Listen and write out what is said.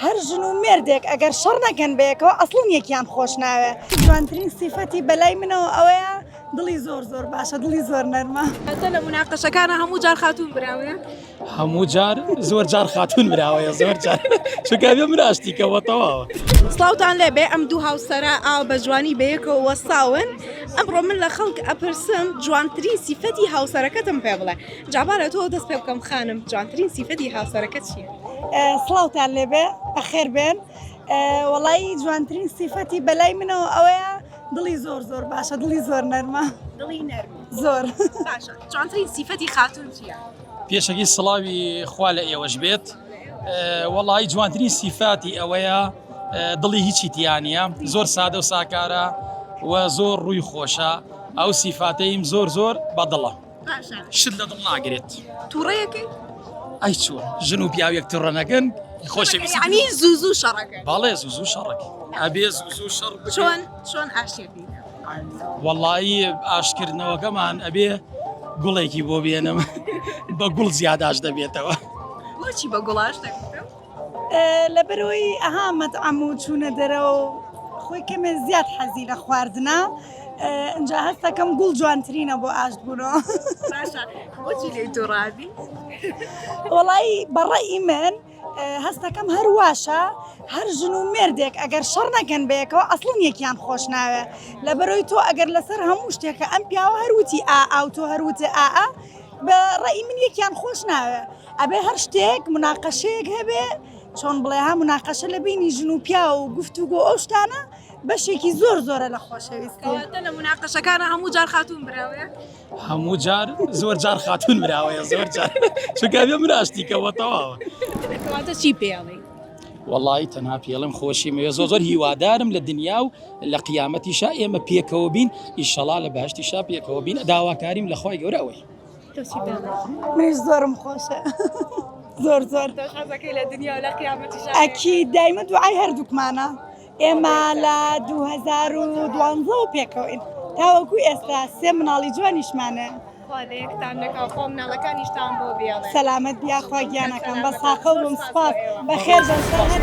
هەر ژن و مێردێک ئەگەر شەڕ نەکەن بەیەکەوە ئەسڵەن یەکیان خۆش ناوێ. جوانترین سیفەتی بەلای منەوە ئەوەیە دڵی زۆر زۆر باشە دڵی زۆر نەرمە. تۆ لە موناقەشەکانا هەموو جار خاتوون براوەیە؟ هەموو جار زۆر جار خاتوون براوەیە زۆر جار چونکە ئەبێ من ئاشتی کەمەوە تەواوە. سڵاوتان لێبێ ئەم دوو هاوسەرە ئاوا بە جوانی بەیەکەوە وەستاون ئەمڕۆ من لە خەڵک ئەپرسم جوانترین سیفەتی هاوسەرەکەتم پێ بڵێ جا با لە تۆوە دەست پێ بکەم خانم جوانترین سیفەتی هاوسەرەکەت چییە؟ سڵاوتان لێبێ بەخێر بێن وەڵایی جوانترین سیفەتی بەلای منەوە ئەوەیە دڵی زۆر زۆر باشە دڵی زۆر نەرمە دڵی نەرمە زۆر باشە جوانترین سیفەتی خاتوون چییە؟ پێشەکی سڵاوی خوا لە ئێوەش بێت وەڵی جوانترین سیفاتی ئەوەیە دڵی هیچی تیانە زۆر سادە و ساکارە و زۆر ڕووی خۆشە ئەو سیفاتەیم زۆر زۆر بەدڵە شت لە دڵ ناگرێت. توڕەیەکەی؟ ئەی چۆن ژن و پیاو یەک توڕە نەکەن خۆشەویستی یعنی زوو زوو شەڕەکەن بەڵێ زوو زوو شەڕەکەی ئەبێ زوو زوو شەڕ بکەین. چۆن چۆن ئاشتیەکەی؟ وەڵایی ئاشتکردنەوەکەمان ئەبێ گوڵێکی بۆ بێنم بە گوڵ زیاد ئاش دەبێتەوە. بۆچی بە گوڵ ئاش دەبێتەوە؟ لەبەرئەوەی ئەها مەتعەم و چوونە دەرەوە و خۆی کەمێ زیاد حەزی لە خواردنە ئینجا هەستەکەم گوڵ جوانترینە بۆ ئاشت بوونەوە. باشە بۆچی لێی توڕابی؟ وەڵایی بە ڕەئی من هەستەکەم هەر واشە هەر ژن و مێردێک ئەگەر شەڕ نەکەن بەیەکەوە ئەسڵەن یەکیان خۆش ناوێ لەبەرئەوەی تۆ ئەگەر لەسەر هەموو شتێکە ئەم پیاوە هەر وتی ئا ئا و تۆ هەر وتت ئا ئا بە ڕەئی من یەکیان خۆش ناوێ ئەبێ هەر شتێک مناقەشەیەک هەبێ چۆن بڵێ ها مناقەشە لە بینی ژن و پیاو و گفتوگۆ ئەو شتانە بەشێکی زۆر زۆرە لە خۆشەویستی. کەواتە لە مناقەشەکانا هەموو جار خاتوون براوەیە؟ هەموو جار زۆر جار خاتوون براوەیە زۆر جار چونکە ئەبێ من ئاشتی کەمەوە تەواوە. کەواتە چی پێ ئەڵێی؟ وەڵایی تەنها پێڵێم خۆشی مەوێ زۆر زۆر هیوادارم لە دنیا و لە قیامەتیشا ئێمە پێکەوە بین ئیشەڵا لە بەهەشتیشا پێکەوە بین داواکاریم لە خوای گەورە ئەوەیە. تۆ چی پێ ئەڵێی؟ منیش زۆرم خۆشە زۆر زۆر. تۆش حەزەکەی لە دنیا و لە قیامەتیشا ئەکید دایمە دوعای هەردووکمانە ئێمە لە 2012 وە پێکەوەین تاوەکو ئێستا سێ مناڵی جوانیشمانە. خوا لە یەکتان نەکا و خوا مناڵەکانیشتان بۆ بێڵێ. سەلامەت بی یاخوا گیانەکەم بەس تاقەو بم سوپاس بەخێر بێن سەر هەر.